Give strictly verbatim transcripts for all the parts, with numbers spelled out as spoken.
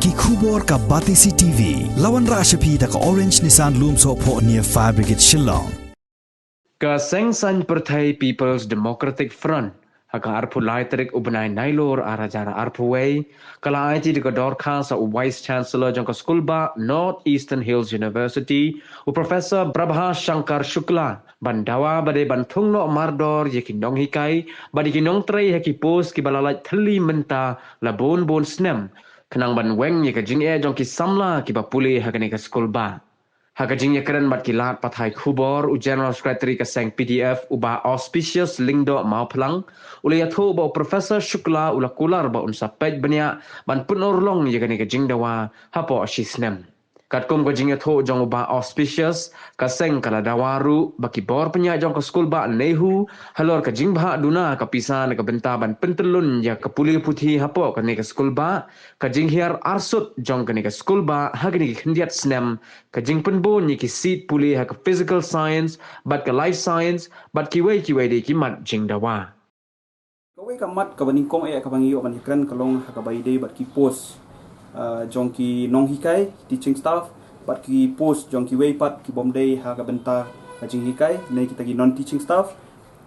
Ki khubor ka Batesi T V. La wanrah sha phi da ka Orange Nissan Lumsohphoh near Fire Brigade Shillong. Ka Seng Saiñ Pyrthei People's Democratic Front ha ka arphew lai tarik u bnai Nailur ar hajar arphew wei ka la aiti da ka dorkhas ha u Vice Chancellor jong ka skulbah North Eastern Hills University, u Professor Prabha Shankar Shukla, ban dawa ba dei ban thung noh mardor ïa ki nonghikai bad ïa ki nongtrei ha ki post kiba la lait thylli mynta la bun bun snem, khnang ban weng ïa ka jingeh jong ki samla kiba pule ha kane ka skulbah. Ha ka jingïakren bad ki lad pathai khubor, u General Secretary ka seng P D F, u Bah Auspicious Lyngdoh Mawphlang, u la ïathuh ba u Professor Shukla u la kular ba un sa peit bniah ban pynurlong ïa kane ka jingdawa hapoh shi snem. Katkum ka jingïathuh jong u Bah Auspicious, ka seng ka la dawa ruh ba ki bor pynïaid jong ka skulbah NEHU halor ka jingbhah duna ka pisa na ka bynta ban pyntyllun ïa ka pule puthi hapoh kane ka skulbah, ka jinghiar arsut jong kane ka skulbah ha kine ki khyndiat snem, ka jingpynbun ïa ki seat pule ha ka Physical Science bad ka Life Science bad kiwei kiwei de ki mat jingdawa. Kawei ka mat kaba nyngkong eh kaba ngi ïoh ban ïakren ka long ha kaba ïadei bad ki post, ah, jong ki nonghikai, teaching staff, bad ki post jong kiwei pat ki bym dei ha ka bynta ka jinghikai, ne kita ki non teaching staff.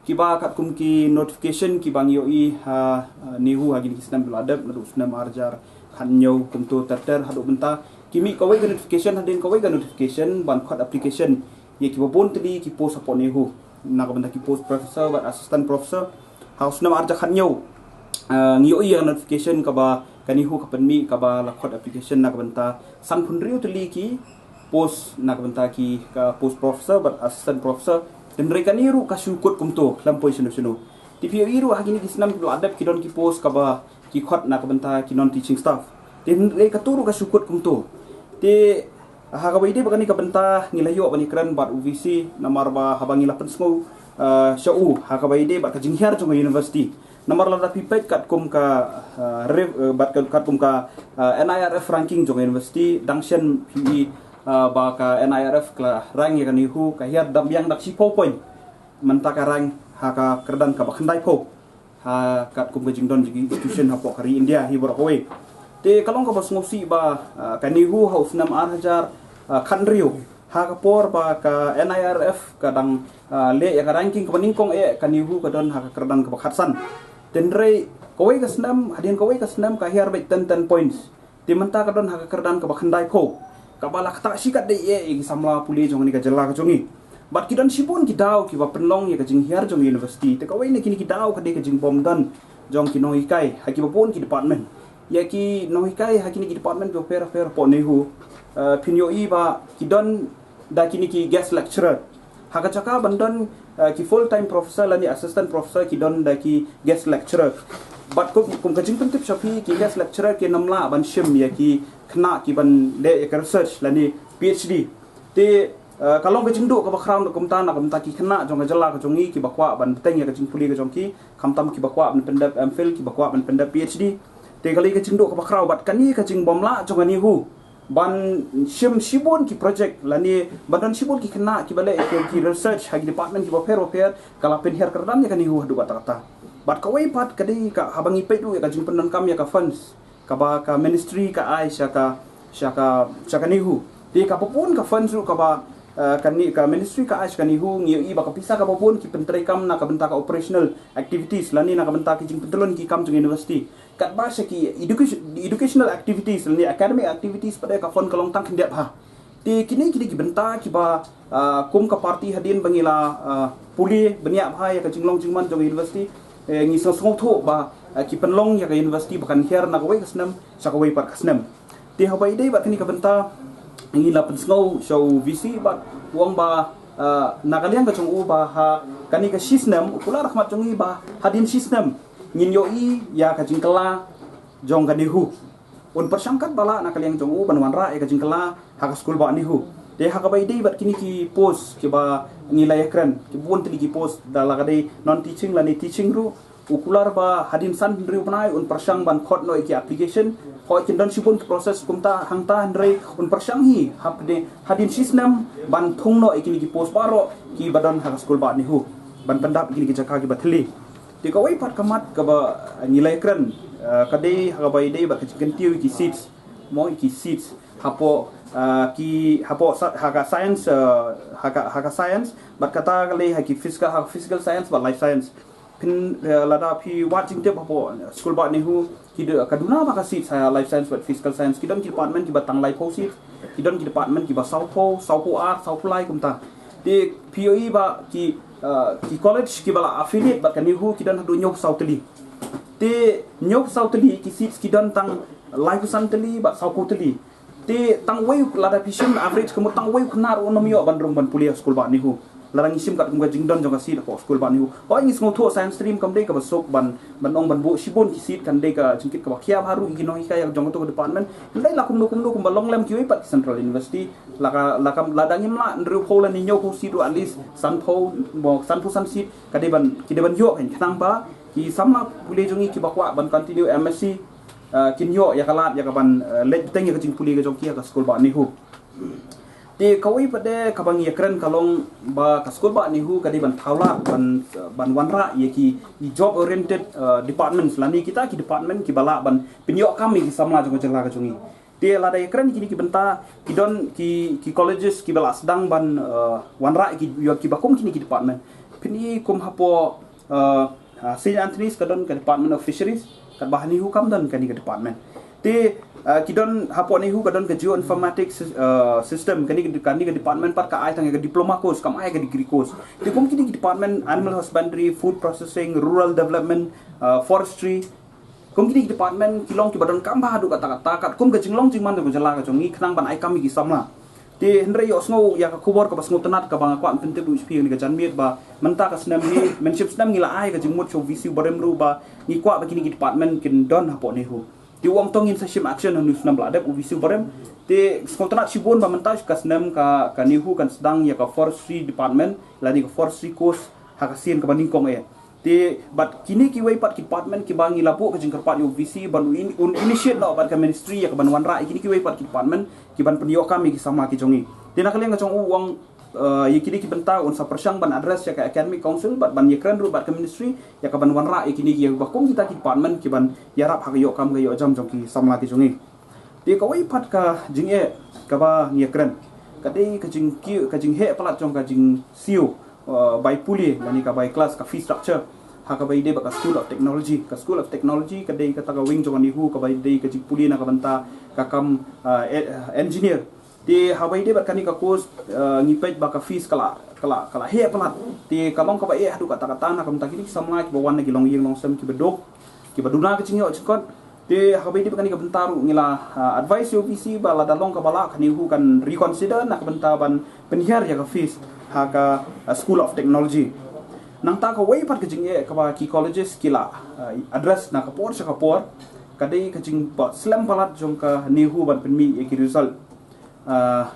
Kiba katkum ki notification kiba ngi ïohi ha, ah, NEHU ha kine ki snem ba la dep, naduh snem ar hajar khathynñiew kumto ter ter haduh mynta. Ki mih kawei ka notification, hadien kawei ka notification ban khot application ïa kiba bun tylli ki post hapoh NEHU, na ka bynta ki post professor bad assistant professor. Ha u snem ar hajar khathynñiew, ah, ngi ïohi ïa ka notification kaba ka NEHU ka pynmih kaba la khot application na ka bynta sanphew hynriew tylli ki post, na ka bynta ki ka post professor bad assistant professor. Hynrei kane ruh ka shu kut kumto, khlem poi shano shano. Te phi ïohi ruh ha kine ki snem kiba la dep ki don ki post kaba ki khot na ka bynta ki non teaching staff. Te hynrei kato ruh ka shu kut kumto. Te ha kaba ïadei bad kane ka bynta ngi la ïoh ban ïakren bad u V C, namar ba haba ngi la pynsngew, ah, sha u ha kaba ïadei bad ka jinghiar jong ka university. Namar lada phi peit katkum ka, ah, re-, eh, bad ka-, katkum ka, ah, N I R F ranking jong ka university, dang shen phi, ah, ba ka N I R F ka la rank ïa ka NEHU, ka hiar dang biang da ka shiphew point. Mynta ka rank ha ka kyrdan kaba khyndaiphew ha katkum ka jingdon jong ki institution hapoh ka ri India hi baroh kawei. Te ka long kaba sngewsih ba, ah, ka NEHU ha u snem ar hajar, ah, khathynriew, ha ka por ba ka N I R F ka dang, ah, leh ïa ka ranking kaba nyngkong eh, ka NEHU ka don ha ka kyrdan kaba khatsan. Te hynrei kawei ka snem, hadien kawei ka snem ka hiar beit ten, ten points. Te mynta ka don ha ka kyrdan kaba khyndaiphew, kaba la ktah shikatdei eh ïa ki samla pule jong kane ka jylla ka jong ngi. Bad ki don shibun ki daw kiba pynlong ïa ka jinghiar jong ka university. Te kawei na kine ki daw ka dei ka jingbym don jong ki nonghikai ha kiba bun ki department. Ïa ki nonghikai ha kine ki department kiba pher pher hapoh NEHU, eh, phin ïohi ba ki don da kine ki guest lecturer. Ha ka jaka ban don, eh, ki full time professor lane assistant professor, ki don da ki guest lecturer. Bad kum, kum ka jingpyntip sha phi, ki guest lecturer kim lah ban shim ïa ki khynnah kiban leh ïa ka research lane P H D. Te, eh, ka long ka jingduh kaba khraw na kumta, na kumta ki khynnah jong ka jylla ka jong ngi kiba kwah ban bteng ïa ka jingpule ka jong ki, khamtam kiba kwah ban pyndep M Phil, kiba kwah ban pyndep P H D. Te ka long ka jingduh kaba khraw bad kane ka jingbym lah jong ka NEHU ban shim shibun ki project lane ban don shibun ki khynnah kiba leh ki, ki research ha ki department kiba pher bapher, ka la pynhiar kyrdan ïa ka NEHU haduh katta katta. Bad kawei pat ka dei ka haba ngi peit ruh ïa ka jingpyndonkam ïa ka funds kaba ka ministry ka ai sha ka, sha ka, sha ka NEHU. Te kaba bun ka funds ruh kaba, eh, kane ka ministry ka ai sha ka NEHU, ngi ïohi ba ka pisa kaba bun ki pyntreikam na ka bynta ka operational activities lane na ka bynta ki jingpyntyllun ki kam jong university. Katba sha ki education, educational activities lane academic activities pat ka fund ka long tang khyndiat bha. Te kine, kine ki bynta kiba, ah, kum ka party hadien ba ngi la, ah, pule bniah bha ïa ka jinglong jingman jong ka university, eh, ngi sngewthuh ba, ah, ki pynlong ïa ka university ba kan hiar na kawei ka snem sha kawei pat ka snem. Te haba ïadei bad kane ka bynta ngi la pynsngew sha u V C bad u ong ba, ah, na ka liang ka jong u ba ha kane ka shi snem, u kular ha khmat jong ngi ba hadien shi snem ngin ïohi ïa ka jingkylla jong ka NEHU. Un pyrshang katba lah na ka liang jong u ban wanrah ïa ka jingkylla ha ka skulbah NEHU. Te ha kaba ïadei bad kine ki post kiba ngi la ïakren, ki bun tylli ki post, da la ka dei non teaching lane teaching ruh, u kular ba hadien san hynriew bnai un pyrshang ban khot noh ïa ki application. Hooid kin don shibun ki process kumta hangta, hynrei un pyrshang hi hapdeng hadien shi snem ban thung noh ïa kine ki post baroh kiba don ha ka skulbah NEHU ban pyndap ïa kine ki jaka kiba thylli. Te kawei pat ka mat kaba ngi la ïakren, eh, ka dei ha kaba ïadei bad ka jingkyntiew ïa ki seats. mo ki seats hapoh, ah, ki hapoh sa- ha ka science, ah, ha ka ha ka science, bad kata ka lei ha ki physical, ha ka physical science bad life science. Phin, eh, lada phi wad jingtip hapoh, eh, School Bah NEHU, ki de- ka duna ba ka seats ha life science bad physical science, ki don ki department kiba tang laiphew seats, ki don ki department kiba sawphew, sawphew ar, sawphew lai kumta. Te phi ïohi ba ki, eh, ki college kiba la affiliate bad ka NEHU ki don haduh hynñiewphew saw tylli. Te hynñiewphew saw tylli ki seats ki don tang laiphew san tylli bad sawphew tylli. Te tang wei, lada phi shim average ka mut tang wei u khynnah ruh un ym ïoh ban rung ban pule ha School Bah NEHU. Lada ngi shim katkum ka jingdon jong ka seat hapoh School Bah NEHU. Hooid, ngi sngewthuh science stream kam dei kaba suk ban, ban ong ban buh shibun ki seat, kan dei ka jingkit kaba khia bha ruh ïa ki nonghikai jong kato ka department. Hynrei la kumno kumno kumba long lem kiwei pat ki Central University, la ka, la kam, lada ngim lah hynriewphew lane hynñiewphew seat ruh, at least sanphew, mo, sanphew san seat, ka dei ban, ki dei ban ïoh, kan, khnang ba ki samla pule jong ngi kiba kwah ban continue M Sc, ah, kin ïoh ïa ka lad ïa ka ban, eh, leit bteng ïa ka jingpule ka jong ki ha ka School Bah NEHU. Te kawei pat de kaba ngi ïakren ka long ba ka School Bah NEHU ka dei ban thaw lad ban, ban wanrah ïa ki, ki job oriented, eh, departments lane kita ki department kiba lah ban pynïoh kam ïa ki samla jong ka jylla ka jong ngi. Te lada ïakren kine ki bynta, ki don ki, ki colleges kiba la sdang ban, eh, wanrah ïa ki, ïa kiba kum kine ki department. Phin i kum hapoh, eh, ah, Saint Anthony's ka don ka Department of Fisheries, katba ha NEHU kam don kane ka department. Te, ah, ki don hapoh NEHU ka don ka Geoinformatics, ah, system, kane ka, kane ka department pat ka ai tang ïa ka diploma course, kam ai ka degree course. Te kum kine ki department, Animal Husbandry, Food Processing, Rural Development, ah, Forestry, kum kine ki department ki long kiba donkam bha haduh katta katta, katkum ka jinglong jingman jong ka jylla ka jong ngi, khnang ban ai kam ïa ki samla. Te hynrei ïohsngew ïa ka khubor kaba sngewtynnat kaba nga kwah pyntip ruh sha phi ha kane ka janmiet ba mynta ka snem hi, mynship snem ngi la ai ka jingmut sha u VC u barim ruh ba ngi kwah ba kine ki department kin don hapoh NEHU. Te u ong to ngin sa shim action ha une u snem ba la dep, u VC u barim. Te sngewtynnat shibun ba mynta ka snem ka, ka NEHU kan sdang ïa ka forestry department lane ka forestry course ha ka sien kaba nyngkong eh. Te bad kine kiwei pat ki department kiba ngi la buh ka jingkyrpad ïa u VC ban un, un initiate noh bad ka ministry ïa ka ban wanrah ïa kine kiwei pat ki department ki ban pynïoh kam ïa ki samla ki jong ngi. Te na ka liang ka jong u, u ong, eh, ïa kine ki bynta un sa pyrshang ban address ïa ka Academic Council bad ban ïakren ruh bad ka ministry ïa ka ban wanrah ïa kine kiba kum kita ki department ki ban ïarap ha ka ïoh kam ka ïoh jam jong ki samla ki jong ngi. Te kawei pat ka jingeh kaba ngi ïakren ka dei ka jingkiew, ka jingheh palat jong ka jingsiew, uh, bai pule lane ka bai class, ka fee structure ha kaba ïadei bad ka School of Technology. Ka School of Technology ka dei kata ka wing jong ka NEHU kaba ïadei ka jingpule na ka bynta ka kam, uh, e- engineer. Te ha kaba ïadei bad kane ka course, uh, ngi peit ba ka fees ka la, ka la, ka la heh palat. Te ka long kaba eh haduh katta katta na ka bynta kine ki samla kiba wan na ki longïing longsem kiba duk, kiba duna ka jingïoh jingkot. Te ha kaba ïadei bad kane ka bynta ruh ngi la, ah, advice ïa u VC ba lada long kaba lah ka NEHU kan reconsider na ka bynta ban pynhiar ïa ka fees ha ka, ah, School of Technology. Nangta kawei pat ka jingeh kaba ki colleges ki la, ah, address na ka por sha ka por ka dei ka jingpot slem palat jong ka NEHU ban pynmih ïa ki result. Ah,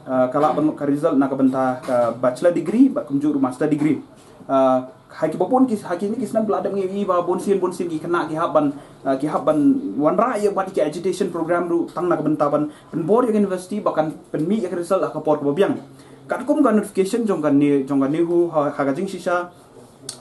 ah, ka lah ban ka result na ka bynta ka bachelor degree bad kumjuh ruh master degree. Ah, ha kiba bun ki, ha kine ki snem ba la dep ngi ïohi ba bun sien bun sien ki khynnah ki hap ban, ah, ki hap ban wanrah ïa bad ki agitation program ruh tang na ka bynta ban pynbor ïa ka university ba kan pynmih ïa ka result ha ka por kaba biang. Katkum ka notification jong ka NE- jong ka NEHU ha, ha ka jingshisha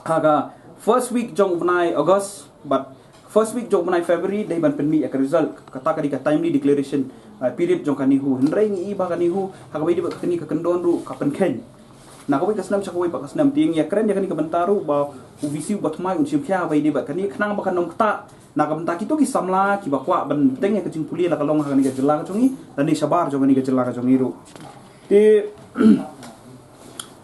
ha ka first week jong u bnai August bad first week jong u bnai February dei ban pynmih ïa ka result. Kata ka dei ka timely declaration, ah, period jong ka NEHU. Hynrei ngi ïohi ba ka NEHU ha kaba ïadei bad kane ka kyndon ruh ka pynkheiñ na kawei ka snem sha kawei pat ka snem. Te ngi ïakren ïa kane ka bynta ruh ba u VC u ba thymmai un shim khia ha kaba ïadei bad kane khnang ba kan ym ktah na ka bynta kito ki samla kiba kwah ban bteng ïa ka jingpule la ka long ha kane ka jylla ka jong ngi lane shabar jong kane ka jylla ka jong ngi ruh. Te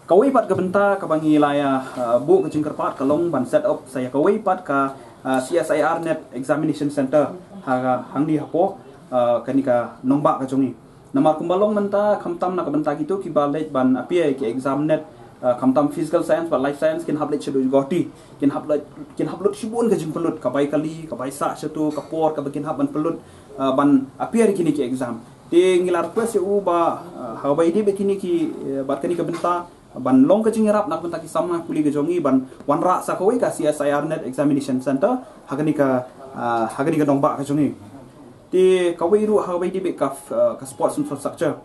kawei pat ka bynta kaba ngi la ïa, uh, buh ka jingkyrpad ka long ban set up sa ïa kawei pat ka, uh, CSIR NET Examination Center ha, hangne hapoh, uh, kane ka nongbah ka jong ngi. Namar kumba long mynta khamtam na ka bynta kito kiba leit ban appear ïa ki exam NET, uh, khamtam physical science bad life science kin hap leit shaduh Guwahati, kin hap leit, kin hap lut shibun ka jingpynlut, ka bai kali, ka bai sah shato, ka por kaba kin hap ban pynlut, uh, ban appear ïa kine ki exam. Te ngi la request ïa u ba, uh, ha kaba ïadei bad kine ki, uh, bad kane ka bynta ban long ka jingïarap na ka bynta ki samla pule ka jong ngi ban wanrah sa kawei ka CSIR NET Examination Center ha kane ka, uh, ha kane ka nongbah ka jong ngi. Te kawei ruh ha kaba ïadei bad ka, uh, ka sports infrastructure.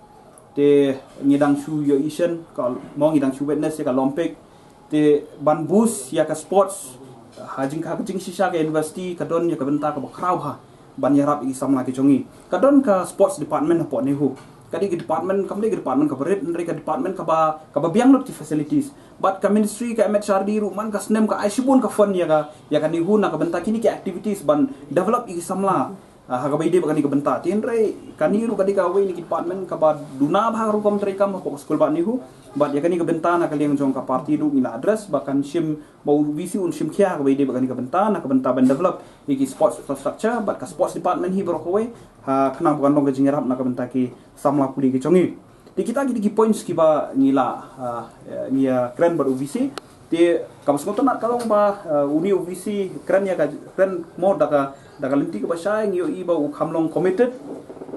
Te ngi dang shu ïohi shen ka, mo, ngi dang shu witness ïa ka Olympic. Te ban boost ïa ka sports ha jing, ha ka jingshisha ka university ka don ïa ka bynta kaba khraw bha. ban ïarap ïa ki samla ki jong ngi. Ka don ka sports department hapoh NEHU. Ka dei ka department, kam dei ka department kaba rit, hynrei ka department kaba, kaba biang lut ki facilities. Bad ka ministry, ka MHRD ruh man ka snem ka ai shibun ka fund ïa ka, ïa ka NEHU na ka bynta kine ki activities ban develop ïa ki samla. Ah, ha kaba ïadei bad kane ka bynta. Te hynrei kane ruh ka dei kawei na ki department kaba duna bha ka rukom treikam hapoh ka skulbah NEHU. Bad ïa kane ka bynta na ka liang jong ka party ruh ngi la address ba kan shim, ba u VC un shim khia ha kaba ïadei bad kane ka bynta, na ka bynta ban develop ïa ki sports infrastructure bad ka sports department hi baroh kawei. Ha, khnang ba kan long ka jingïarap na ka bynta ki samla pule ki jong ngi. Te kita ki dei ki points kiba ngi la, ah, ngi ïakren bad u VC. Te kaba sngewtynnat ka long ba, ah, une u VC kren ïa ka, kren mo da ka, da ka lynti kaba shai, ngi ïohi ba u kham long committed.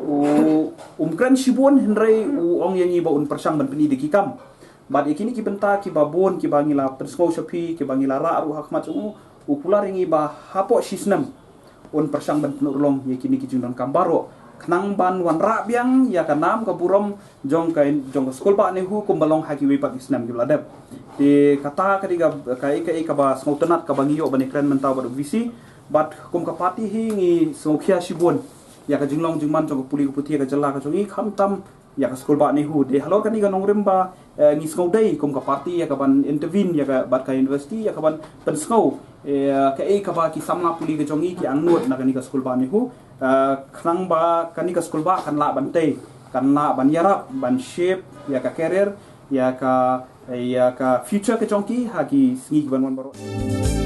U, um kren shibun hynrei u ong ïa ngi ba un pyrshang ban pyni da ki kam. Bad ïa kine ki bynta kiba bun kiba ngi la pynsngew sha phi, kiba ngi la rah ruh ha khmat jong u, u kular ïa ngi ba hapoh shi snem un pyrshang ban pynurlong ïa kine ki jingdonkam baroh, khnang ban wanrah biang ïa ka nam ka burom jong ka, jong ka skulbah NEHU kumba long ha kiwei pat ki snem kiba la dep. Te kata ka dei ka, kaei kaei kaba sngewtynnat kaba ngi ïoh ban ïakren mynta bad u VC. Bad kum ka party hi ngi sngewkhia shibun ïa ka jinglong jingman jong ka pule ka puthi ha ka jylla ka jong ngi, khamtam ïa ka skulbah NEHU. Te halor kane ka nongrim ba, eh, ngi sngewdei kum ka party ïa ka ban intervene ïa ka bad ka university ïa ka ban pynsngew, eh, kaei kaba ki samla pule ka jong ngi ki angnud na kane ka skulbah NEHU. Eh, khnang ba kane ka skulbah kan lah ban tei, kan lah ban ïarap, ban shape ïa ka career, ïa ka, ïa ka future ka jong ki ha ki sngi ki ban wan baroh.